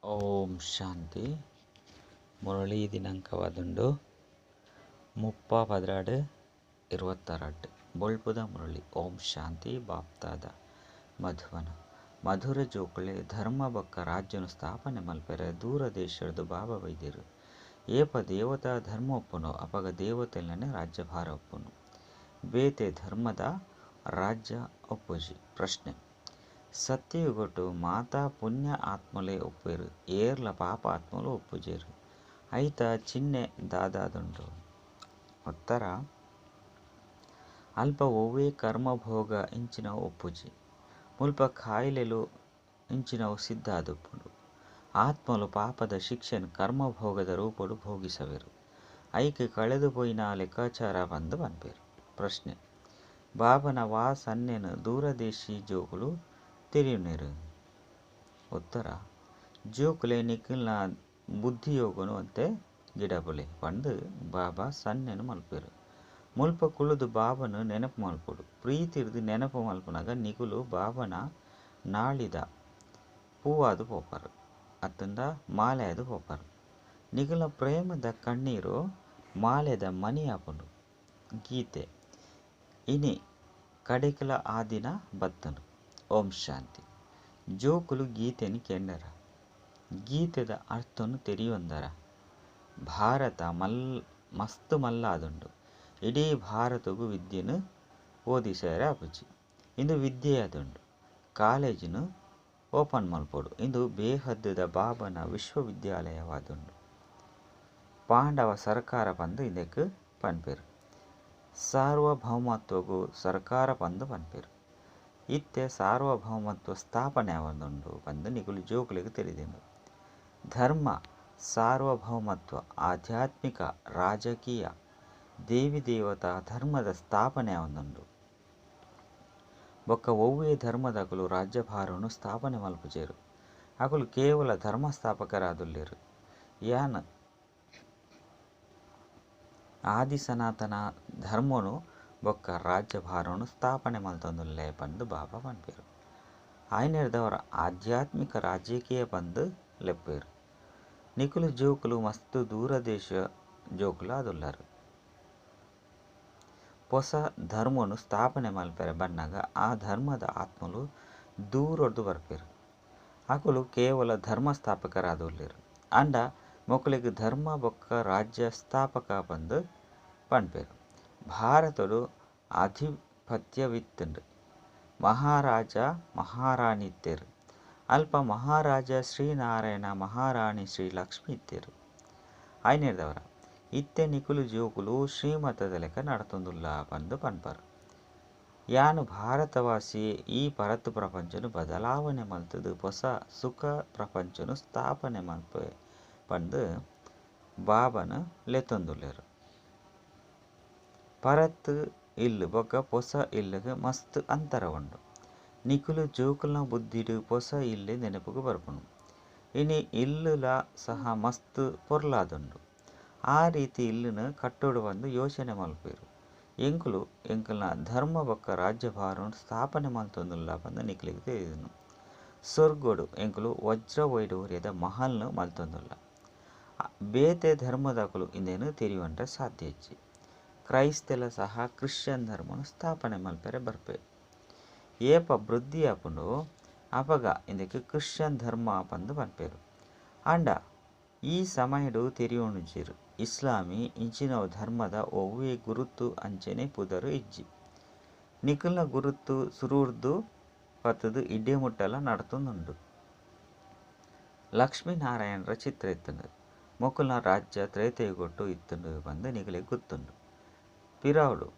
ಓಂ ಶಾಂತಿ. ಮುರಳಿ ದಿನಾಂಕವಾದುಂಡು 30 12 22. ಬೊಳ್ಪುದ ಮುರಳಿ. ಓಂ ಶಾಂತಿ. ಬಾಪ್ತಾದ ಮಧುವನ ಮಧುರ ಜೋಕುಳೆ ಧರ್ಮ ಬೊಕ್ಕ ರಾಜ್ಯನು ಸ್ಥಾಪನೆ ಮಲ್ಪೆರೆ ದೂರ ದೇಶರ್ದು ಬಾಬಾ ಬೈದೆರು. ಏಪ ದೇವತಾ ಧರ್ಮ ಉಪ್ಪುನು ಅಪಗ ದೇವತೆಲನೆ ರಾಜ್ಯಭಾರ ಉಪ್ಪುನು, ಬೇತೆ ಧರ್ಮದ ರಾಜ್ಯ ಉಪ್ಪುಜಿ. ಪ್ರಶ್ನೆ: ಸತ್ಯಯುಗಟು ಮಾತಾ ಪುಣ್ಯ ಆತ್ಮಲೆ ಉಪ್ಪುವೆರು, ಏರ್ಲ ಪಾಪ ಆತ್ಮಲು ಉಪ್ಪುಜೆರು, ಐತ ಚಿಹ್ನೆ ದಾದಾದುಂಡು? ಉತ್ತರ: ಅಲ್ಪ ಒವ್ವೆ ಕರ್ಮಭೋಗ ಇಂಚಿನವು ಉಪ್ಪುಜಿ. ಮುಲ್ಪ ಕಾಯಿಲೆಲು ಇಂಚಿನವು ಸಿದ್ಧ ಆದುಪ್ಪುಂಡು. ಆತ್ಮಲು ಪಾಪದ ಶಿಕ್ಷೆನ್ ಕರ್ಮಭೋಗದ ರೂಪೊಡು ಭೋಗಿಸವೆರು. ಐಕ್ ಕಳೆದು ಪೋಯಿನ ಲೆಕ್ಕಾಚಾರ ಪಂದ್ ಪನ್ಪೆರ್. ಪ್ರಶ್ನೆ: ಬಾಬನ ವಾ ಸನ್ನೆನ್ ದೂರದೇಶಿ ಜೋಕುಲು ತೆರಿಯುನೆರ್? ಉತ್ತರ: ಜೋಕುಲೆ ನಿಕಲ್ನ ಬುದ್ಧಿಯೋಗನು ಒಂತೆ ಗಿಡಪುಲೆ ಪಂದ್ ಬಾಬಾ ಸನ್ನೆನ್ ಮಲ್ಪುವೆರ್. ಮುಲ್ಪ ಕುಲ್ಲುದು ಬಾಬಾನ ನೆನಪು ಮಲ್ಪೊಡು. ಪ್ರೀತಿರ್ದ್ ನೆನಪು ಮಲ್ಪುನಗ ನಿಕುಲು ಬಾಬನ ನಾಲಿದ ಪೂವಾದ್ ಪೋಪರ್ ಅತ್ತಂಡ ಮಾಲೆ ಆದ್ ಪೋಪರ್. ನಿಕಲ್ನ ಪ್ರೇಮದ ಕಣ್ಣೀರು ಮಾಲೆದ ಮಣಿ ಆಪುಂಡು. ಗೀತೆ ಇನಿ ಕಡೆಕಲ ಆ ದಿನ ಬತ್ತುಂಡು. ಓಂ ಶಾಂತಿ. ಜೋಕುಲು ಗೀತೆನ್ ಕೇಂಡರ, ಗೀತೆದ ಅರ್ಥನ್ ತೆರಿಯೊಂದರ. ಭಾರತ ಮಸ್ತ್ ಮಲ್ಲ ಆದುಂಡು. ಇಡೀ ಭಾರತೊಗು ವಿದ್ಯೆನ್ ಓದಿಸೆರೆ ಆಪುಜಿ. ಇಂದು ವಿದ್ಯೆ ಆದುಂಡು. ಕಾಲೇಜಿನ್ ಓಪನ್ ಮಲ್ಪೊಡು. ಇಂದು ಬೇಹದ್ದ ಬಾಬನ ವಿಶ್ವವಿದ್ಯಾಲಯವಾದುಂಡು. ಪಾಂಡವ ಸರ್ಕಾರ ಪಂದ್ ಇಂದೆಕ್ ಪನ್ಪೆರ್. ಸಾರ್ವಭೌಮತ್ವೊಗು ಸರ್ಕಾರ ಪಂದ್ ಪನ್ಪೆರ್. ಇತ್ತೆ ಸಾರ್ವಭೌಮತ್ವ ಸ್ಥಾಪನೆ ಆವೊಂದುಂಡು ಪಂದ್ ನಿಕುಲು ಜೋಕುಲೆಗ್ ತೆರಿದುಂಡು. ಧರ್ಮ ಸಾರ್ವಭೌಮತ್ವ ಆಧ್ಯಾತ್ಮಿಕ ರಾಜಕೀಯ ದೇವಿ ದೇವತಾ ಧರ್ಮದ ಸ್ಥಾಪನೆ ಆವೊಂದುಂಡು. ಬೊಕ್ಕ ಒವ್ವೆ ಧರ್ಮದಕುಲು ರಾಜ್ಯಭಾರನು ಸ್ಥಾಪನೆ ಮಲ್ಪುಜೆರ್. ಅಕುಲು ಕೇವಲ ಧರ್ಮಸ್ಥಾಪಕರಾದುಲ್ಲೆರ್. ಯಾನ್ ಆದಿ ಸನಾತನ ಧರ್ಮನು ಬೊಕ್ಕ ರಾಜ್ಯಭಾರನು ಸ್ಥಾಪನೆ ಮಲ್ತೊಂದುಲ್ಲೆ ಪಂದ್ ಬಾಬಾ ಪನ್ಪೆರ್. ಆಯನೆರ್ದವರ ಆಧ್ಯಾತ್ಮಿಕ ರಾಜಕೀಯ ಪಂದ್ ಲೆಪ್ಪುವೆರ್. ನಿಕುಲು ಜೋಕುಲು ಮಸ್ತ್ ದೂರದೇಶ ಜೋಕುಲು ಆದುಲ್ಲರ್. ಪೊಸ ಧರ್ಮನು ಸ್ಥಾಪನೆ ಮಲ್ಪೆರೆ ಬನ್ನಗ ಆ ಧರ್ಮದ ಆತ್ಮಲು ದೂರೊರ್ದು ಬರ್ಪೆರ್. ಅಕುಲು ಕೇವಲ ಧರ್ಮಸ್ಥಾಪಕರಾದುಲ್ಲೆರ್. ಆಂಡ ಮೊಕುಲೆಗ್ ಧರ್ಮ ಬೊಕ್ಕ ರಾಜ್ಯ ಸ್ಥಾಪಕ ಪಂದ್ ಪನ್ಪೆರ್. ಭಾರತೊಡು ಆಧಿಪತ್ಯವಿತ್ತುಂಡು. ಮಹಾರಾಜ ಮಹಾರಾಣಿ ಇತ್ತೆರ್. ಅಲ್ಪ ಮಹಾರಾಜ ಶ್ರೀ ನಾರಾಯಣ ಮಹಾರಾಣಿ ಶ್ರೀ ಲಕ್ಷ್ಮಿ ಇತ್ತೆರ್. ಆಯನೆರ್ದವರ ಇತ್ತೆ ನಿಕುಲು ಜೋಕುಲು ಶ್ರೀಮತದ ಲೆಕ್ಕ ನಡತೊಂದುಲ್ಲ ಪಂದ್ ಪನ್ಪರ್. ಯಾನ್ ಭಾರತವಾಸಿ ಈ ಪರತ್ ಪ್ರಪಂಚನ್ ಬದಲಾವಣೆ ಮಲ್ತುದು ಪೊಸ ಸುಖ ಪ್ರಪಂಚನ್ ಸ್ಥಾಪನೆ ಮಲ್ಪುವೆ ಪಂದ್ ಬಾಬಾನ ಲೆತ್ತೊಂದುಲ್ಲೆರ್. ಪರತ್ ಇಲ್ಲ್ ಬೊಕ್ಕ ಪೊಸ ಇಲ್ಲುಗ್ ಮಸ್ತ್ ಅಂತರ ಉಂಡು. ನಿಕುಲು ಜೋಕುಲ್ನ ಬುದ್ಧಿಡ್ ಪೊಸ ಇಲ್ಲೇ ನೆನಪುಗು ಬರ್ಪುನು. ಇನಿ ಇಲ್ಲುಲ ಸಹ ಮಸ್ತ್ ಪೊರ್ಲಾದುಂಡು. ಆ ರೀತಿ ಇಲ್ಲುನು ಕಟ್ಟೊಡು ಪಂದ್ ಯೋಚನೆ ಮಲ್ಪುವೆರ್. ಎಂಕುಲು ಎಂಕಲ್ನ ಧರ್ಮ ಬೊಕ್ಕ ರಾಜ್ಯಭಾರನ್ ಸ್ಥಾಪನೆ ಮಲ್ತೊಂದುಲ್ಲ ಪಂದ್ ನಿಕುಲೆಗ್ ತೆರಿದುಂಡು. ಸೊರ್ಗೊಡು ಎಂಕುಲು ವಜ್ರ ವೈಡೂರ್ಯದ ಮಹಲ್ನ್ ಮಲ್ತೊಂದುಲ್ಲ. ಬೇತೆ ಧರ್ಮದಕುಲು ಇಂದೆನ್ ತೆರಿಯೊಂಡ್ರೆ ಸಾಧ್ಯ ಇಜ್ಜಿ. ಕ್ರೈಸ್ತೆಲ ಸಹ ಕ್ರಿಶ್ಚಿಯನ್ ಧರ್ಮನ್ ಸ್ಥಾಪನೆ ಮಲ್ಪೆರೆ ಬರ್ಪೆ. ಏಪ ವೃದ್ಧಿ ಆಪುಂಡು ಅಪಗ ಇಂದೆಕ್ ಕ್ರಿಶ್ಚಿಯನ್ ಧರ್ಮ ಪಂದ್ ಪನ್ಪೆರ್. ಆಂಡ ಈ ಸಮಯಡ್ ತೆರಿಯೊನುಜೆರ್. ಇಸ್ಲಾಮಿ ಇಂಚಿನವು ಧರ್ಮದ ಒವ್ವೆ ಗುರುತು ಅಂಚನೆ ಪುದರ್ ಇಜ್ಜಿ. ನಿಕಲ್ನ ಗುರುತು ಸುರುರ್ದು ಪತ್ತುದು ಇಡೆ ಮುಟ್ಟಲ ನಡತೊಂದುಂಡು. ಲಕ್ಷ್ಮೀ ನಾರಾಯಣರ ಚಿತ್ರ ಇತ್ತುಂಡು. ಮೊಕುಲ್ನ ರಾಜ್ಯ ತ್ರೇತಾಯುಗಟ್ಟು ಇತ್ತುಂಡು ಪಂದ್ ನಿಕುಲೆಗ್ ಗೊತ್ತುಂಡು. ಪಿರಾವುಡು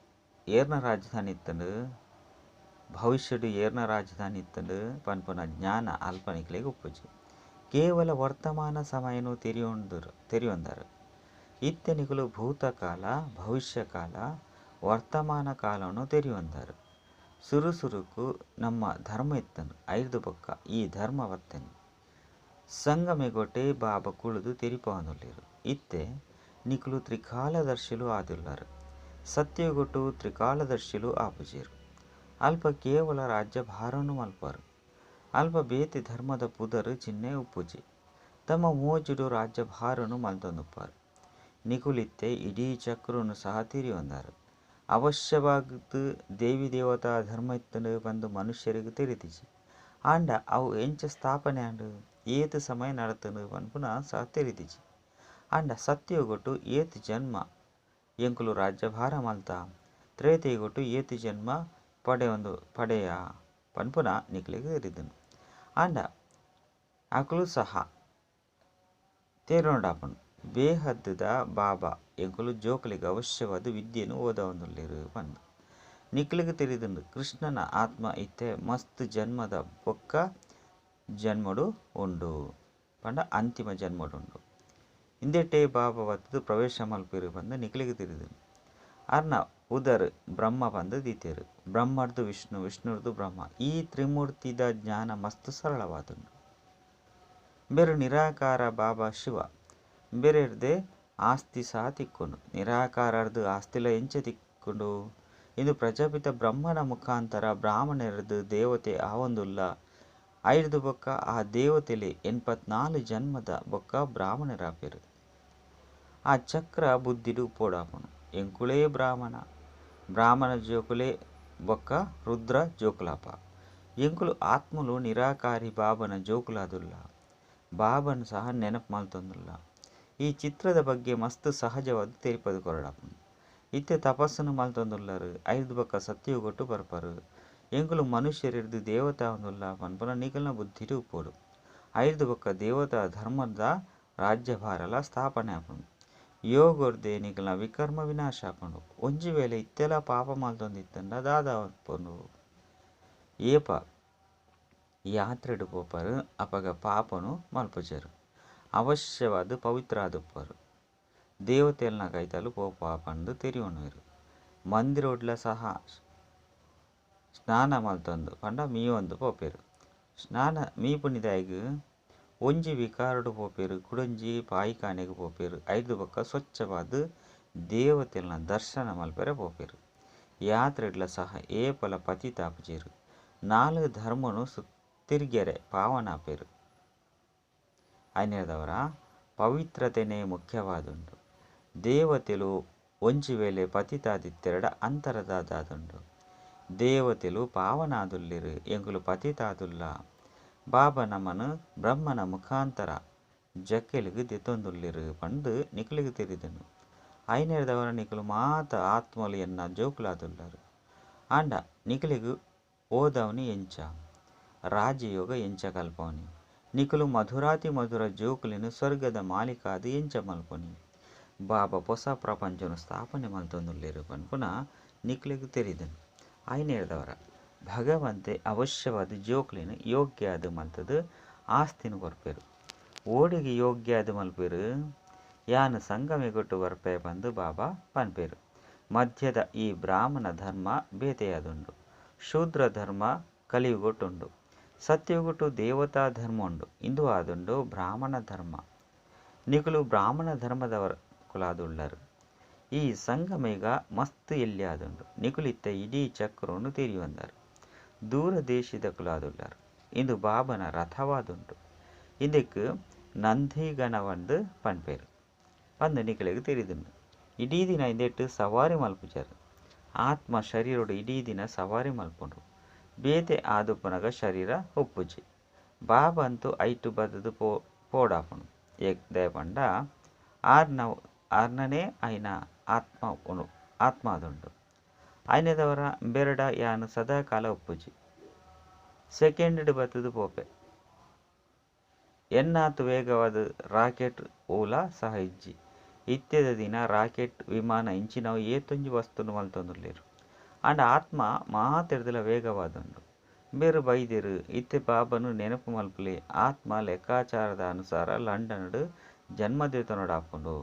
ಏರ್ನ ರಾಜಧಾನಿ ಇತ್ತುಂಡು, ಭವಿಷ್ಯಡು ಏರ್ನ ರಾಜಧಾನಿ ಇತ್ತುಂಡು ಪನ್ಪುನ ಜ್ಞಾನ ಅಲ್ಪ ನಿಕುಲೆಗ್ ಉಪ್ಪುಜಿ. ಕೇವಲ ವರ್ತಮಾನ ಸಮಯನು ತೆರಿಯೊಂದರು. ಇತ್ತೆ ನಿಕುಲು ಭೂತಕಾಲ ಭವಿಷ್ಯಕಾಲ ವರ್ತಮಾನ ಕಾಲನು ತೆರಿಯೊಂದರು. ಸುರು ಸುರುಕು ನಮ್ಮ ಧರ್ಮ ಇತ್ತುಂಡು, ಐರ್ದು ಬೊಕ್ಕ ಈ ಧರ್ಮ ಬತ್ತುಂಡು. ಸಂಗಮೆಗೊಟೆ ಬಾಬಾ ಕುಳುದು ತೆರಿಪಾವೊಂದುಲ್ಲೆರ್. ಇತ್ತೆ ನಿಕುಲು ತ್ರಿಕಾಲದರ್ಶಿಲು ಆದುಲ್ಲರ್. ಸತ್ಯಯುಗಟ್ಟು ತ್ರಿಕಾಲದರ್ಶಿಲು ಆಪುಜೆರ್. ಅಲ್ಪ ಕೇವಲ ರಾಜ್ಯಭಾರನು ಮಲ್ಪುವರು. ಅಲ್ಪ ಬೇತೆ ಧರ್ಮದ ಪುದರ್ ಚಿಹ್ನೆ ಉಪ್ಪುಜಿ. ತಮ್ಮ ಮೋಜುಡು ರಾಜ್ಯಭಾರನು ಮಲ್ತೊಂದುಪ್ಪರು. ನಿಕುಲಿತ್ತೆ ಇಡೀ ಚಕ್ರನು ಸಹ ತೆರಿಯೊಂದಾರು. ಅವಶ್ಯವಾದ್ ದೇವಿ ದೇವತಾ ಧರ್ಮ ಇತ್ತುಂಡು ಪಂದು ಮನುಷ್ಯರಿಗೆ ತೆರಿದಿಜಿ. ಆಂಡ ಅವು ಎಂಚ ಸ್ಥಾಪನೆ ಆಂಡು, ಏತ್ ಸಮಯ ನಡತುಂಡು ಪನ್ಪುನ ಸಹ ತೆರಿದಿಜಿ. ಆಂಡ ಸತ್ಯಯುಗೊಟ್ಟು ಏತ್ ಜನ್ಮ ಎಂಕುಲು ರಾಜ್ಯಭಾರ ಮಲ್ತ, ತ್ರೇತಯುಗೊಟ್ಟು ಏತ್ ಜನ್ಮ ಪಡೆಯೊಂದು ಪಡೆಯ ಪನ್ಪುನ ನಿಕುಲೆಗ್ ತೆರಿದುಂಡು. ಆಂಡ ಅಕುಲು ಸಹ ತೇರೊಂಡಾಪುಂಡು. ಬೇಹದ್ದುದ ಬಾಬಾ ಎಂಕುಲು ಜೋಕುಲೆಗ್ ಅವಶ್ಯವಾದ ವಿದ್ಯೆನು ಓದವೊಂದುಲ್ಲೆರ್ ಪಂದ್ ನಿಕುಲೆಗ್ ತೆರಿದುಂಡು. ಕೃಷ್ಣನ ಆತ್ಮ ಇತ್ತೆ ಮಸ್ತ್ ಜನ್ಮದ ಬೊಕ್ಕ ಜನ್ಮಡು ಉಂಡು ಪಂಡ ಅಂತಿಮ ಜನ್ಮಡುಂಡು. ಇಂದೆಟೇ ಬಾಬಾ ಬತ್ತುದು ಪ್ರವೇಶ ಮಲ್ಪೆರು ಪಂದ್ ನಿಕುಲೆಗ್ ತೆರಿದುಂಡು. ಅರ್ನ ಉದರ್ ಬ್ರಹ್ಮ ಪಂದ್ ದೀತೆರು. ಬ್ರಹ್ಮರ್ದು ವಿಷ್ಣು, ವಿಷ್ಣುರ್ದು ಬ್ರಹ್ಮ. ಈ ತ್ರಿಮೂರ್ತಿದ ಜ್ಞಾನ ಮಸ್ತ್ ಸರಳವಾದುಂಡು. ಬೇರು ನಿರಾಕಾರ ಬಾಬಾ ಶಿವ ಬೇರೆರ್ದೆ ಆಸ್ತಿ ಸಹ ತಿಕ್ಕೊಂಡು. ನಿರಾಕಾರರ್ದು ಆಸ್ತಿಲ ಎಂಚ ತಿಕ್ಕೊಂಡು? ಇಂದು ಪ್ರಜಾಪಿತ ಬ್ರಹ್ಮನ ಮುಖಾಂತರ ಬ್ರಾಹ್ಮಣರ್ದು ದೇವತೆ ಆವೊಂದುಲ್ಲ. ಐರ್ದು ಬೊಕ್ಕ ಆ ದೇವತೆಲೆ 84 ಜನ್ಮದ ಬೊಕ್ಕ ಬ್ರಾಹ್ಮಣರಾಪೆರು. ಆ ಚಕ್ರ ಬುದ್ಧಿಡು ಉಪ್ಪೋಡಾಪುಂಡು. ಎಂಕುಲೇ ಬ್ರಾಹ್ಮಣ, ಬ್ರಾಹ್ಮಣ ಜೋಕುಲೇ ಬೊಕ್ಕ ರುದ್ರ ಜೋಕುಲಾಪ. ಎಂಕುಲು ಆತ್ಮಲು ನಿರಾಕಾರಿ ಬಾಬನ ಜೋಕುಲಾದುಲ್ಲ. ಬಾಬನ್ ಸಹ ನೆನಪು ಮಲ್ತೊಂದುಲ್ಲ. ಈ ಚಿತ್ರದ ಬಗ್ಗೆ ಮಸ್ತ್ ಸಹಜವಾದ ತೆರಿಪದು ಕೊರಡಾಪುಂಡು. ಇತ್ತೆ ತಪಸ್ಸನ್ನು ಮಲ್ತೊಂದುಲ್ಲರು. ಐರ್ದು ಬೊಕ್ಕ ಸತ್ಯಯುಗೊಟ್ಟು ಬರ್ಪರು. ಎಂಕುಲು ಮನುಷ್ಯರಿರ್ದು ದೇವತಾ ಆವೊಂದುಲ್ಲ ಪನ್ಪುನ ನಿಕಲ್ನ ಬುದ್ಧಿಡು ಉಪ್ಪೋಡು. ಐರ್ದು ಬೊಕ್ಕ ದೇವತಾ ಧರ್ಮದ ರಾಜ್ಯಭಾರಲ ಸ್ಥಾಪನೆ ಆಪುಂಡು. ಯೋಗೊರ್ದೆ ನಿಕಲ್ನ ವಿಕರ್ಮ ವಿನಾಶ ಆಪುಂಡು. ಒಂಜಿ ವೇಳೆ ಇತ್ತೆಲ ಪಾಪ ಮಲ್ತೊಂದಿತ್ತಂಡ ದಾದ ಆಪುಂಡು? ಏಪ ಯಾತ್ರೆಡು ಪೋಪರು ಅಪಗ ಪಾಪನು ಮಲ್ಪುಜೆರು. ಅವಶ್ಯವಾದ ಪವಿತ್ರ ಆದುಪ್ಪರು. ದೇವತೆಲ್ನ ಕೈತಲು ಪೋಪ ಪಂದು ತೆರಿಯೊನುವೆರು. ಮಂದಿರೊಡ್ಲ ಸಹ ಸ್ನಾನ ಮಲ್ತೊಂದು ಪಂಡ ಮೀಯೊಂದು ಪೋಪೆರು. ಸ್ನಾನ ಮೀಪುನಿದಾಯಿಗ್ ಒಂಜಿ ವಿಕಾರಡು ಪೋಪೆರು, ಕುಡೊಂಜಿ ಪಾಯಿಖಾನೆಗ್ ಪೋಪೆರು. ಐರ್ದು ಬೊಕ್ಕ ಸ್ವಚ್ಛವಾದ ದೇವತೆಲ್ನ ದರ್ಶನ ಮಲ್ಪೆರೆ ಪೋಪೆರು. ಯಾತ್ರೆಡ್ಲ ಸಹ ಏಪಲ ಪತಿತಾಪುಜೆರು. 4 ಧರ್ಮನು ತಿರ್ಗೆರೆ ಪಾವನಾಪೆರು. ಐನೇದವರ ಪವಿತ್ರತೆನೇ ಮುಖ್ಯವಾದುಂಡು. ದೇವತೆಲು ಒಂಜಿ ವೇಳೆ ಪತಿತಾದಿತ್ತೆರಡ ಅಂತರದಾದುಂಡು. ದೇವತೆಲು ಪಾವನಾದುಲ್ಲೆರು, ಎಂಕುಲು ಪತಿತಾದುಲ್ಲ. ಬಾಬಾ ನಮನು ಬ್ರಹ್ಮನ ಮುಖಾಂತರ ಜಕ್ಕೆಲಿಗೆ ದೆತ್ತೊಂದುಲ್ಲೆರು ಪಂದು ನಿಕುಲೆಗ್ ತೆರಿದುಂಡು. ಐನೇದವರ ನಿಕುಲು ಮಾತ ಆತ್ಮಲು ಎನ್ನ ಜೋಕುಲಾದುಲ್ಲರು. ಆಂಡ ನಿಕುಲೆಗ್ ಓದವನಿ ಎಂಚ, ರಾಜಯೋಗ ಎಂಚ ಕಲ್ಪವನಿ? ನಿಕುಲು ಮಧುರಾತಿ ಮಧುರ ಜೋಕುಲಿನ ಸ್ವರ್ಗದ ಮಾಲೀಕಾದ ಎಂಚ ಮಲ್ಪನಿ? ಬಾಬಾ ಹೊಸ ಪ್ರಪಂಚನು ಸ್ಥಾಪನೆ ಮಲ್ತೊಂದುಲ್ಲೆರು ಪನ್ಪುನ ನಿಕುಲೆಗ್ ತೆರಿದುಂಡು. ಐನೇದವರ ಭಗವಂತೆ ಅವಶ್ಯವಾದ ಜೋಕುಲಿನ ಯೋಗ್ಯ ಆದ್ ಮಲ್ತದು ಆಸ್ತಿನ ಕೊರ್ಪೆರು. ಓಡಿಗೆ ಯೋಗ್ಯ ಆದ್ ಮಲ್ಪೆರು. ಯಾನ್ ಸಂಗಮಿಗೊಟ್ಟು ಬರ್ಪೆ ಪಂದು ಬಾಬಾ ಪನ್ಪೆರು. ಮಧ್ಯದ ಈ ಬ್ರಾಹ್ಮಣ ಧರ್ಮ ಬೇತೆಯಾದುಂಡು. ಶೂದ್ರ ಧರ್ಮ ಕಲಿಯುಗೊಟ್ಟುಂಡು. ಸತ್ಯಯುಗೊಟ್ಟು ದೇವತಾ ಧರ್ಮ ಉಂಡು. ಇಂದು ಆದುಂಡು ಬ್ರಾಹ್ಮಣ ಧರ್ಮ. ನಿಕುಲು ಬ್ರಾಹ್ಮಣ ಧರ್ಮದವರ ಕುಲಾದುಳ್ಳರು. ಈ ಸಂಗಮೇಗ ಮಸ್ತ್ ಎಲ್ಯಾದುಂಡು. ನಿಕುಲಿತ್ತ ಇಡೀ ಚಕ್ರವನ್ನು ತೆರಿಯೊಂದರು. ದೂರ ದೇಶದ ಕುಲಾದುಳ್ಳರು. ಇಂದು ಬಾಬನ ರಥವಾದುಂಡು. ಇಂದಕ್ಕೆ ನಂದಿಗಣವಂದು ಪನ್ಪೆರು ಪಂದು ನಿಕುಲೆಗ್ ತೆರಿದುಂಡು. ಇಡೀ ದಿನ ಇಂದೆಟ್ಟು ಸವಾರಿ ಮಲ್ಪುಜರು. ಆತ್ಮ ಶರೀರಡು ಇಡೀ ದಿನ ಸವಾರಿ ಮಲ್ಪುಂಡು. ಬೇತೆ ಆದುಪ್ಪನಗ ಶರೀರ ಒಪ್ಪುಜಿ. ಬಾಬಾ ಅಂತೂ ಐಟು ಬದದು ಪೋಡಾಪುಂಡು. ದಯಪಂಡ ಆರ್ನನೇ ಐನ ಆತ್ಮ ಉಣು ಆತ್ಮ ಆದುಂಡು. ಐನದವರ ಬೆರಡ ಯಾನು ಸದಾಕಾಲ ಒಪ್ಪುಜಿ. ಸೆಕೆಂಡ್ ಬತ್ತದು ಪೋಪೆ. ಎನ್ನಾತು ವೇಗವಾದ ರಾಕೆಟ್ ಓಲ ಸಹ ಇಜ್ಜಿ. ಇತ್ಯದ ದಿನ ರಾಕೆಟ್ ವಿಮಾನ ಇಂಚಿನವು ಏತೊಂಜಿ ವಸ್ತುನು ಮಲ್ತೊಂದುಲ್ಲೆರು. ಆಂಡ ಆತ್ಮ ಮಾತೆರ್ದಲ ವೇಗವಾದುಂಡು. ಬೇರು ಬೈದೆರು ಇತ್ತೆ ಬಾಬನು ನೆನಪು ಮಲ್ಪುಲೆ. ಆತ್ಮ ಲೆಕ್ಕಾಚಾರದ ಅನುಸಾರ ಲಂಡನ್ಡು ಜನ್ಮ ದೇತನೊಡಾಪುಂಡು.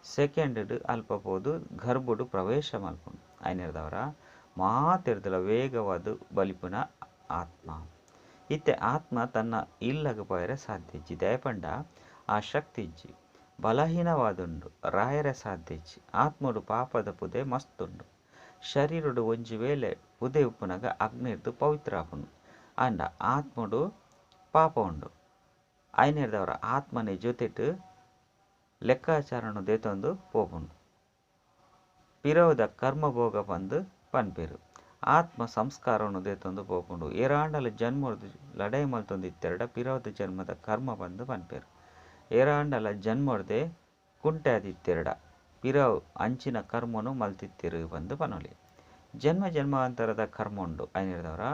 ಸೆಕೆಂಡ್ ಅಲ್ಪ ಪೋದು ಗರ್ಭಡು ಪ್ರವೇಶ ಮಲ್ಪುಂಡು. ಐನೇದವರ ಮಾತೆರ್ದಲ ವೇಗವಾದ ಬಲಿಪುನ ಆತ್ಮ. ಇತ್ತೆ ಆತ್ಮ ತನ್ನ ಇಲ್ಲಗ ಪೋಯರೆ ಸಾಧ್ಯ ಇಜ್ಜಿ. ದಯಪಂಡ ಆ ಶಕ್ತಿ ಇಜ್ಜಿ, ಬಲಹೀನವಾದುಂಡು, ರಾಯರೆ ಸಾಧ್ಯ ಇಜ್ಜಿ. ಆತ್ಮಡು ಪಾಪದ ಪುದೆ ಮಸ್ತುಂಡು. ಶರೀರಡು ಒಂಜಿ ವೇಳೆ ಪುದೆ ಉಪ್ಪುನಗ ಅಗ್ನಿರ್ದು ಪವಿತ್ರ ಆಪುಂಡು. ಆಂಡ ಆತ್ಮಡು ಪಾಪ ಉಂಡು. ಆಯ್ನೆರ್ದವರ ಆತ್ಮನೆ ಜೊತೆಟ್ ಲೆಕ್ಕಾಚಾರನು ದೇತೊಂದು ಪೋಪುಂಡು. ಪಿರವುದ ಕರ್ಮಭೋಗ ಪಂದು ಪನ್ಪೆರು. ಆತ್ಮ ಸಂಸ್ಕಾರನು ದೇತೊಂದು ಪೋಪುಂಡು. ಏರಾಂಡಲ ಜನ್ಮೊರ್ದು ಲಡಾಯಿ ಮಲ್ತೊಂದು ಇತ್ತೆರಡ ಪಿರವುದ ಜನ್ಮದ ಕರ್ಮ ಪಂದು ಪನ್ಪೆರು. ಏರಾಂಡಲ ಜನ್ಮೊರ್ದೆ ಕುಂಟೆ ಆದಿತ್ತೆರಡ ಪಿರವು ಅಂಚಿನ ಕರ್ಮನು ಮಲ್ತಿತ್ತೆರು ಪಂದು ಪನೊಲಿ. ಜನ್ಮ ಜನ್ಮಾಂತರದ ಕರ್ಮ ಉಂಡು. ಆಯ್ನೆರ್ದವರ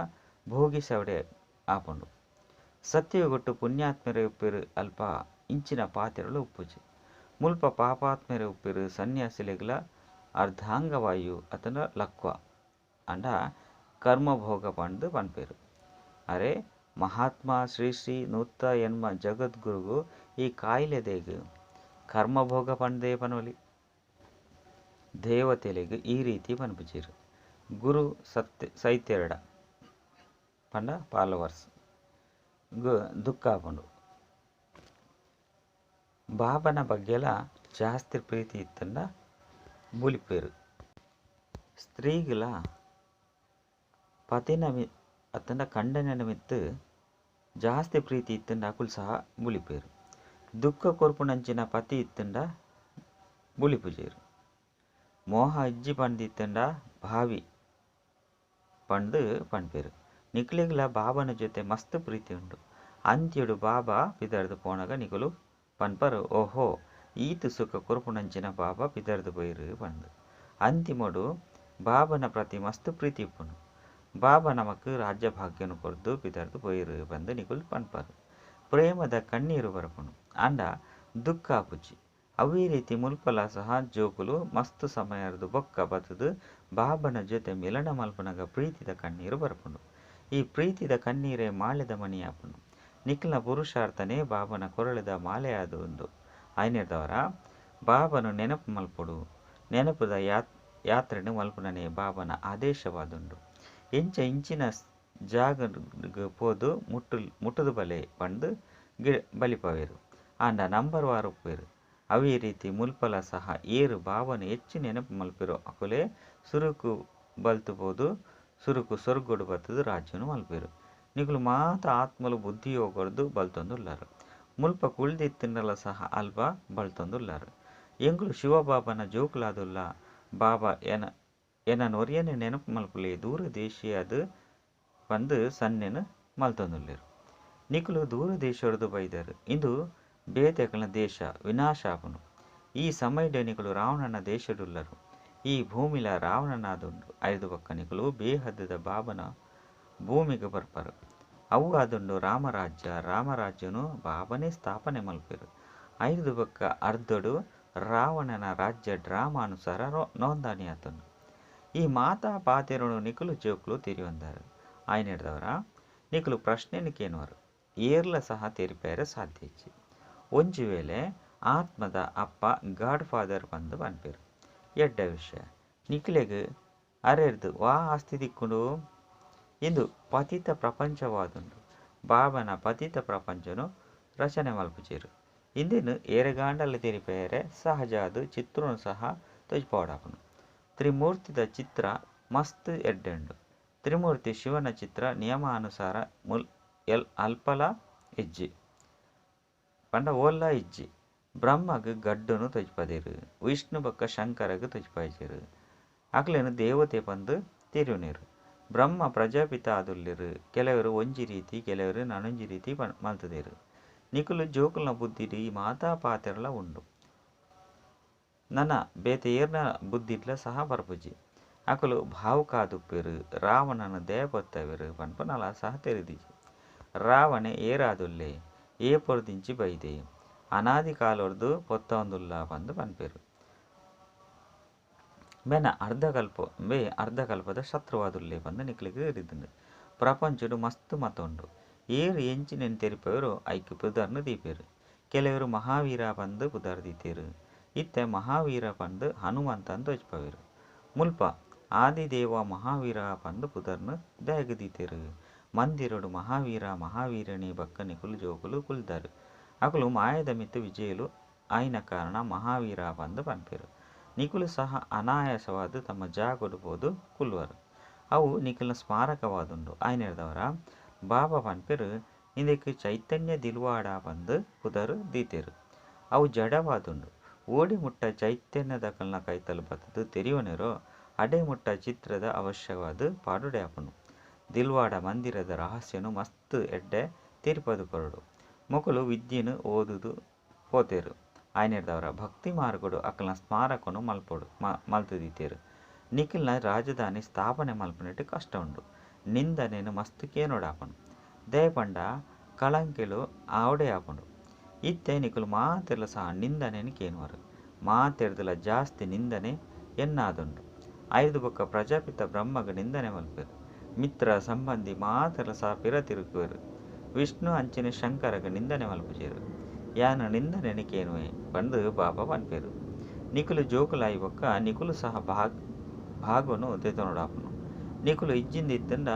ಭೋಗಿಸವಡೆ ಆಪುಂಡು. ಸತ್ಯಯುಗೊಟ್ಟು ಪುಣ್ಯಾತ್ಮೆರೆ ಉಪ್ಪೆರು ಅಲ್ಪ ಇಂಚಿನ ಪಾತೆರಲು ಉಪ್ಪುಜಿ. ಮುಲ್ಪ ಪಾಪಾತ್ಮೆರೆ ಉಪ್ಪೆರು ಸನ್ಯಾಸಿಲೆಗ್ಲ ಅರ್ಧಾಂಗವಾಯು ಅತನ ಲಕ್ವ ಅಂಡ ಕರ್ಮಭೋಗ ಪಂದು ಪನ್ಪೆರು. ಅರೆ ಮಹಾತ್ಮ ಶ್ರೀ ಶ್ರೀ 108 ಜಗದ್ಗುರುಗು ಈ ಕಾಯಿಲೆದೆಗ್ ಕರ್ಮಭೋಗ ಪಂದೇ ಪನೊಲಿ. ದೇವತೆಲೆಗ್ ಈ ರೀತಿ ಪನ್ಪುಜೆರು. ಗುರು ಸತ್ಯ ಸೈತೆರಡ ಪಂಡ ಫಾಲೋವರ್ಸ್ ಗು ದುಃಖ ಆಪುಂಡು. ಬಾಬನ ಬಗ್ಗೆಲ ಜಾಸ್ತಿ ಪ್ರೀತಿ ಇತ್ತಂಡ ಬುಲಿಪೆರು. ಸ್ತ್ರೀಗಳ ಪತಿನ ಅತ್ತಂಡ ಕಂಡನ ಮಿತ್ತು ಜಾಸ್ತಿ ಪ್ರೀತಿ ಇತ್ತಂಡ ಅಕುಲು ಸಹ ಬುಲಿಪೆರು. ದುಃಖ ಕೊರ್ಪುನಂಚಿನ ಪತಿ ಇತ್ತಂಡ ಬುಲಿಪುಜೆರು. ಮೋಹ ಇಜ್ಜಿ ಪಂದಿತ್ತಂಡ ಭಾವಿ ಪಂದು ಪನ್ಪೆರು. ನಿಕ್ಲೆಗ್ಲ ಬಾಬನ ಜೊತೆ ಮಸ್ತ್ ಪ್ರೀತಿ ಉಂಡು. ಅಂತ್ಯಡು ಬಾಬಾ ಪಿದರ್ದು ಪೋನಗ ನಿಕುಲು ಪನ್ಪರು, ಓಹೋ ಈತು ಸುಖ ಕೊರ್ಪುನಂಚಿನ ಬಾಬಾ ಪಿದರ್ದು ಪೋಯಿರು ಪಂದು. ಅಂತಿಮಡು ಬಾಬನ ಪ್ರತಿ ಮಸ್ತ್ ಪ್ರೀತಿ ಇಪ್ಪುಂಡು. ಬಾಬಾ ನಮಕ್ ರಾಜ್ಯ ಭಾಗ್ಯನು ಕೊರ್ದು ಪಿದರ್ದು ಪೋಯಿರು ಪಂದು ನಿಕುಲು ಪನ್ಪರು. ಪ್ರೇಮದ ಕಣ್ಣೀರು ಬರಪುಂಡು ಆಂಡ ದುಃಖ ಆಪುಜಿ. ಅವೇ ರೀತಿ ಮುಲ್ಪಲ ಸಹ ಜೋಕುಲು ಮಸ್ತ್ ಸಮಯರ್ದು ಬೊಕ್ಕ ಬತ್ತುದು ಬಾಬನ ಜೊತೆ ಮಿಲನ ಮಲ್ಪುನಗ ಪ್ರೀತಿದ ಕಣ್ಣೀರು ಬರಪುಂಡು. ಈ ಪ್ರೀತಿದ ಕಣ್ಣೀರೇ ಮಾಲೆದ ಮಣಿ ಆಪುಂಡು. ನಿಕ್ಲ ಪುರುಷಾರ್ಥನೇ ಬಾಬನ ಕೊರಳದ ಮಾಲೆಯಾದ ಉಂದು. ಆಯ್ನೆರ್ದವರ ಬಾಬನು ನೆನಪು ಮಲ್ಪೊಡು. ನೆನಪುದ ಯಾತ್ರೆನು ಮಲ್ಪುನನೇ ಬಾಬನ ಆದೇಶವಾದುಂಡು. ಎಂಚ ಇಂಚಿನ ಜಾಗಗ್ ಪೋದು ಮುಟ್ಟುದು ಬಲೆ ಪಂದು ಬಲಿಪವೆರು. ಆಂಡ ನಂಬರ್ ವಾರ್ ಉಪ್ಪೆರು. ಅವೇ ರೀತಿ ಮುಲ್ಪಲ ಸಹ ಏರು ಬಾಬನ ಹೆಚ್ಚು ನೆನಪು ಮಲ್ಪೆರು ಅಕುಲೇ ಸುರುಕು ಬಲ್ತು ಪೋದು ಸುರುಕು ಸ್ವರ್ಗೋಡು ಬತ್ತುದು ರಾಜ್ಯನು ಮಲ್ಪೆರು. ನಿಕುಲು ಮಾತ ಆತ್ಮಲು ಬುದ್ಧಿಯೋಗರ್ದು ಬಲ್ತೊಂದುಲ್ಲಾರು. ಮುಲ್ಪ ಕುಳ್ದಿತ್ತಿಂಡಲ ಸಹ ಅಲ್ಪ ಬಲ್ತೊಂದುಲ್ಲಾರು. ಎಂಕುಲು ಶಿವಬಾಬನ ಜೋಕುಲಾದುಲ್ಲ. ಬಾಬಾ ಎನ ನೊರಿಯನೆ ನೆನಪು ಮಲ್ಪುಲೆ ದೂರ ದೇಶಿಯಾದ ಪಂದು ಸನ್ನೆನು ಮಲ್ತೊಂದುಲ್ಲೆರು. ನಿಕುಲು ದೂರ ದೇಶರ್ದು ಬೈದರು. ಇಂದು ಬೇತೆಕಲ್ನ ದೇಶ ವಿನಾಶ ಆಪುಂಡು. ಈ ಸಮಯದ ನಿಕುಲು ರಾವಣನ ದೇಶಡುಲ್ಲರು. ಈ ಭೂಮಿಲ ರಾವಣನಾದುಂಡು. ಐದು ಬೊಕ್ಕ ನಿಕುಲು ಬೇಹದ್ದದ ಬಾಬನ ಭೂಮಿಗೆ ಬರ್ಪರು. ಅವು ಆದುಂಡು ರಾಮರಾಜ್ಯ. ರಾಮರಾಜ್ಯನು ಬಾಬನೇ ಸ್ಥಾಪನೆ ಮಲ್ಪೆರು. ಐದು ಬೊಕ್ಕ ಅರ್ಧಡು ರಾವಣನ ರಾಜ್ಯ ಡ್ರಾಮಾನುಸಾರ ನೋಂದಣಿ ಆತುಂಡು. ಈ ಮಾತಾ ಪಾತೆರನು ನಿಕುಲು ಜೋಕುಲು ತೆರಿಯೊಂದಾರು. ಆಯ್ನೆರ್ದವರ ನಿಕುಲು ಪ್ರಶ್ನೆನು ಕೇನುವರು. ಏರ್ಲ ಸಹ ತೆರಿಪೇರೆ ಸಾಧ್ಯ ಇಜ್ಜಿ. ಒಂಜಿ ವೇಳೆ ಆತ್ಮದ ಅಪ್ಪ ಗಾಡ್ ಫಾದರ್ ಪಂದು ಪನ್ಪೆರು. ಎಡ್ಡ ವಿಷಯ. ನಿಕ್ಲೆಗ್ ಅರೆರ್ದು ವಾ ಆಸ್ತಿ ದಿಕ್ಕುಂಡು. ಇಂದು ಪತಿತ ಪ್ರಪಂಚವಾದುಂಡು. ಬಾಬನ ಪತಿತ ಪ್ರಪಂಚನು ರಚನೆ ಮಲ್ಪುಜೆರು. ಇಂದಿನ ಏರೆಗಾಂಡಲ ತೆರಿಪೇರೆ ಸಹಜಾದ ಚಿತ್ರನು ಸಹ ತೊಜ್ಪಾಡಾಪುಂಡು. ತ್ರಿಮೂರ್ತಿದ ಚಿತ್ರ ಮಸ್ತ್ ಎಡ್ಡೆಂಡು. ತ್ರಿಮೂರ್ತಿ ಶಿವನ ಚಿತ್ರ ನಿಯಮಾನುಸಾರ ಅಲ್ಪಲ ಇಜ್ಜಿ ಪಂಡ ಓಲ್ಲ ಇಜ್ಜಿ. ಬ್ರಹ್ಮಗ್ ಗಡ್ಡನು ತೊಜ್ಪದೆರು. ವಿಷ್ಣು ಬೊಕ್ಕ ಶಂಕರಗ್ ತೊಜ್ಪಾಯ್ಜೆರು. ಅಕ್ಲೆನು ದೇವತೆ ಪಂದು ತೆರಿಯುನೇರು. ಬ್ರಹ್ಮ ಪ್ರಜಾಪಿತ ಆದುಲ್ಲೆರು. ಕೆಲವರು ಒಂಜಿ ರೀತಿ ಕೆಲವರು ನನೊಂಜಿ ರೀತಿ ಮಲ್ತದೇರು. ನಿಕುಲು ಜೋಕುಲ್ನ ಬುದ್ಧಿಡ್ ಈ ಮಾತಾ ಪಾತೆರಲ ಉಂಡು. ನನ ಬೇತೆ ಏರ್ನ ಬುದ್ಧಿಡ್ಲ ಸಹ ಬರ್ಪುಜಿ. ಅಕುಲು ಭಾವುಕಾದುಪ್ಪೆರು. ರಾವಣನ ದೇವಪತ್ತವೆರು ಪನ್ಪುನಲ ಸಹ ತೆರಿದಿಜಿ. ರಾವಣೆ ಏರಾದುಲ್ಲೆ ಏ ಪೊರ್ದಿಂಚಿ ಬೈದೆ ಅನಾದಿ ಕಾಲೊರ್ದು ಪೊತ್ತೊಂದುಲ್ಲ ಪಂದು ಪನ್ಪೆರು. ಬೆನ ಅರ್ಧಕಲ್ಪ ಬೇ ಅರ್ಧಕಲ್ಪದ ಶತ್ರುವಾದುಲ್ಲೆ ಪಂದು ನಿಕ್ಲೆಗ್ ಎರಿದುಂಡು. ಪ್ರಪಂಚಡು ಮಸ್ತ್ ಮತ ಉಂಡು. ಏರು ಎಂಚಿನೆನ್ ತೆರಿಪೆರು ಐಕ್ ಪುದರ್ನು ದೀಪೆರು. ಕೆಲವರು ಮಹಾವೀರ ಪಂದು ಪುದರ್ ದೀತೆರು. ಇತ್ತೆ ಮಹಾವೀರ ಪಂದು ಹನುಮಂತನ್ ತೊಜ್ಪವೆರು. ಮುಲ್ಪ ಆದಿದೇವ ಮಹಾವೀರ ಪಂದು ಪುದರ್ನು ದಾಯೆಗ್ ದೀತೆರು. ಮಂದಿರಡು ಮಹಾವೀರ ಮಹಾವೀರಣಿ ಬೊಕ್ಕ ನಿಕುಲು ಜೋಕುಲು ಕುಲ್ದಾರು. ಅಕುಲು ಮಾಯದ ಮಿತ್ತು ವಿಜಯಲು ಆಯ್ನ ಕಾರಣ ಮಹಾವೀರ ಪಂದು ಪನ್ಪೆರು. ನಿಕುಲು ಸಹ ಅನಾಯಾಸವಾದ ತಮ್ಮ ಜಾಗಡು ಪೋದು ಕುಲ್ವರು. ಅವು ನಿಕುಲ್ನ ಸ್ಮಾರಕವಾದುಂಡು. ಆಯ್ನೆರ್ದವರ ಬಾಬಾ ಪನ್ಪೆರು ಇಂದೆಕ್ ಚೈತನ್ಯ ದಿಲ್ವಾಡ ಪಂದ್ ಪುದರ್ ದೀತೆರ್. ಅವು ಜಡವಾದುಂಡು. ಓಡೆ ಮುಟ್ಟ ಚೈತನ್ಯದಕಲ್ನ ಕೈತಲ್ ಬತ್ತ್ದ್ ತೆರಿಯೊನ್ವೆರೋ ಅಡೆ ಮುಟ್ಟ ಚಿತ್ರದ ಅವಶ್ಯವಾದ್ ಪಾಡೊಡೇ ಆಪುಂಡು. ದಿಲ್ವಾಡ ಮಂದಿರದ ರಹಸ್ಯನು ಮಸ್ತ್ ಎಡ್ಡೆ ತೆರಿಪಾದ್ ಕೊರೊಡು. ಮೊಕುಲು ವಿದ್ಯೆನ್ ಓದುದು ಪೋತೆರ್. ಆಯಿನೆಡ್ದಾವರ ಭಕ್ತಿ ಮಾರ್ಗಡ್ ಅಕಲ್ನ ಸ್ಮಾರಕನ್ ಮಲ್ಪೊಡು ಮಲ್ತ್ ದೀತೆರ್. ನಿಕಲ್ನ ರಾಜಧಾನಿ ಸ್ಥಾಪನೆ ಮಲ್ಪುನೆಟ್ ಕಷ್ಟ ಉಂಡು. ನಿಂದನೆನ್ ಮಸ್ತ್ ಕೇನೊಡಾಪುಂಡು. ದಾಯೆ ಪಂಡ ಕಳಂಕಿಲು ಆವೊಡೇ ಆಪುಂಡು. ಇತ್ತೆ ನಿಕುಲು ಮಾತೆರ್ಲಾ ಸಹ ನಿಂದನೆನ್ ಕೇನುವರ್. ಮಾತೆರ್ದಲ ಜಾಸ್ತಿ ನಿಂದನೆ ಎನ್ನಾದುಂಡು. ಐರ್ದ್ ಬೊಕ್ಕ ಪ್ರಜಾಪಿತ ಬ್ರಹ್ಮಗ್ ನಿಂದನೆ ಮಲ್ಪುವೆರ್. ಮಿತ್ರ, ಸಂಬಂಧಿ ಮಾತೆರ್ಲಾ ಸಹ ಪಿರ ತಿರುಗುವೆರ್. ವಿಷ್ಣು ಅಂಚನೆ ಶಂಕರಗ್ ನಿಂದನೆ ಮಲ್ಪುಜೆರ್. ಯಾನ್ ನಿಂದನೆನ್ ಕೇನುವೆ ಪಂದ್ ಬಾಬಾ ಪನ್ಪೆರ್. ನಿಕುಲು ಜೋಕುಲಾಯಿ ಬೊಕ್ಕ ನಿಕುಲು ಸಹ ಭಾಗನು ದೆತೊನೊಡಾಪುಂಡು. ನಿಕುಲು ಇಜ್ಜಿಂದ್ ಇತ್ತ್ಂಡ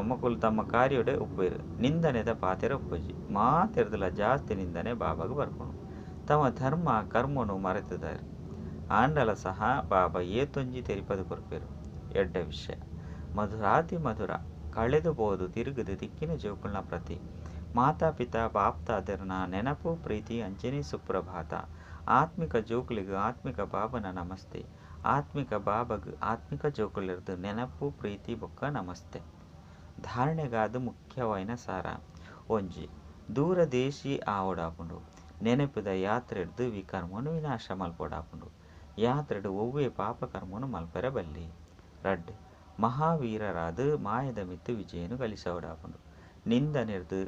ಮೊಕುಲು ತಮ್ಮ ಕಾರ್ಯೊಡೇ ಉಪ್ಪುವೆರ್. ನಿಂದನೆದ ಪಾತೆರ ಉಪ್ಪುಜಿ. ಮಾತೆರ್ದಲ ಜಾಸ್ತಿ ನಿಂದನೆ ಬಾಬಾಗ್ ಬರ್ಪುಂಡು. ತಮ್ಮ ಧರ್ಮ ಕರ್ಮನು ಮರೆತುದೆರ್. ಆಂಡಲ ಸಹ ಬಾಬಾ ಏತೊಂಜಿ ತೆರಿಪಾದ್ ಕೊರ್ಪೆರ್. ಎಡ್ಡೆ ವಿಷಯ. ಮಧುರಾತಿ ಮಧುರ ಕಳೆದು ಪೋದು ತಿರುಗುದು ತಿಕ್ಕಿನ ಜೋಕುಲ್ನ ಪ್ರತಿ ಮಾತಾ ಪಿತಾ ಬಾಪ್ದಾದೆರ್ನ ನೆನಪು ಪ್ರೀತಿ ಅಂಚನೆ ಸುಪ್ರಭಾತ. ಆತ್ಮಿಕ ಜೋಕುಲೆಗ್ ಆತ್ಮಿಕ ಬಾಬನ ನಮಸ್ತೆ. ಆತ್ಮಿಕ ಬಾಬಗ್ ಆತ್ಮಿಕ ಜೋಕುಲೆರ್ದ್ ನೆನಪು ಪ್ರೀತಿ ಬೊಕ್ಕ ನಮಸ್ತೆ. ಧಾರಣೆಗಾದ್ ಮುಖ್ಯವಾಯಿನ ಸಾರ. ಒಂಜಿ. ದೂರದೇಶಿ ಆವೊಡಾಪುಂಡು. ನೆನಪುದ ಯಾತ್ರೆಡ್ದ್ ವಿಕರ್ಮನ್ ವಿನಾಶ ಮಲ್ಪೊಡಾಪುಂಡು. ಯಾತ್ರೆಡ್ ಒವ್ವೇ ಪಾಪ ಕರ್ಮನ್ ಮಲ್ಪೆರೆ ಬಲ್ಲಿ. ರಡ್ಡ್. ಮಹಾವೀರರಾದ್ ಮಾಯೆದ ಮಿತ್ತ್ ವಿಜಯನ್ ಗಳಿಸಾವೊಡಾಪುಂಡು. ನಿಂದನೆರ್ದ್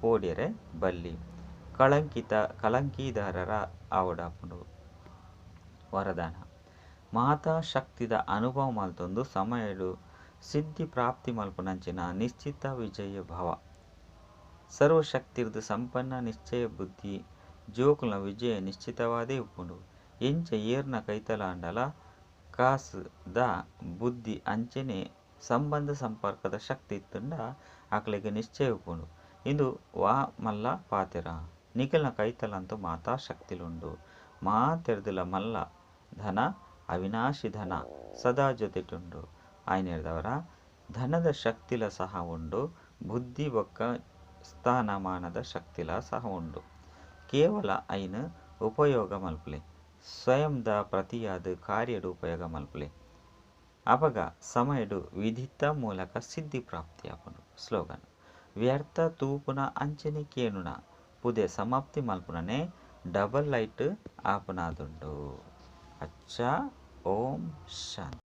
ಪೋಡ್ಯೆರೆ ಬಲ್ಲಿ. ಕಳಂಕಿತ ಕಲಂಕಿದಾರರ ಆವೊಡಾಪುಂಡು. ವರದಾನ. ಮಾತಾ ಶಕ್ತಿದ ಅನುಭವ ಮಲ್ತೊಂದು ಸಮಯಡ್ ಸಿದ್ಧಿ ಪ್ರಾಪ್ತಿ ಮಲ್ಪುನಂಚಿನ ನಿಶ್ಚಿತ ವಿಜಯ ಭವ. ಸರ್ವಶಕ್ತಿರ್ದ್ ಸಂಪನ್ನ ನಿಶ್ಚಯ ಬುದ್ಧಿ ಜೋಕುಲ್ನ ವಿಜಯ ನಿಶ್ಚಿತವಾದೇ ಉಪ್ಪುಂಡು. ಎಂಚ ಏರ್ನ ಕೈತಲಾಂಡಲ ಕಾಸ್ ದ ಬುದ್ಧಿ ಅಂಚನೆ ಸಂಬಂಧ ಸಂಪರ್ಕದ ಶಕ್ತಿ ಇತ್ತುಂಡ ಅಕ್ಲೆಗ್ ನಿಶ್ಚಯ ಉಪ್ಪುಂಡು. ಇಂದು ವಾ ಮಲ್ಲ ಪಾತೆರ. ನಿಕಲ್ನ ಕೈತಲಂತೂ ಮಾತಾ ಶಕ್ತಿಲು ಉಂಡು. ಮಾತೆರ್ದಲ ಮಲ್ಲ ಧನ ಅವಿನಾಶಿ ಧನ ಸದಾ ಜೊತೆಟುಂಡು. ಆಯಿನೆಡ್ದಾವರ ಧನದ ಶಕ್ತಿಲ ಸಹ ಉಂಡು. ಬುದ್ಧಿ ಬೊಕ್ಕ ಸ್ಥಾನಮಾನದ ಶಕ್ತಿಲ ಸಹ ಉಂಡು. ಕೇವಲ ಐನ್ ಉಪಯೋಗ ಮಲ್ಪುಲೆ. ಸ್ವಯಂದ ಪ್ರತಿಯಾದ್ ಕಾರ್ಯಡ್ ಉಪಯೋಗ ಮಲ್ಪುಲೆ. ಅಪಗ ಸಮಯಡ್ ವಿಧಿತ್ತ ಮೂಲಕ ಸಿದ್ಧಿ ಪ್ರಾಪ್ತಿಯಾಪುಂಡು. ಸ್ಲೋಗನ್. ವ್ಯರ್ಥ ತೂಪುನ ಅಂಚನೆ ಕೇನುನ ಪುದೆ ಸಮಾಪ್ತಿ ಮಲ್ಪುನನೇ ಡಬಲ್ ಲೈಟ್ ಆಪುನಾದುಂಡು. ಅಚ್ಚಾ ಓಂ ಶಾಂತಿ.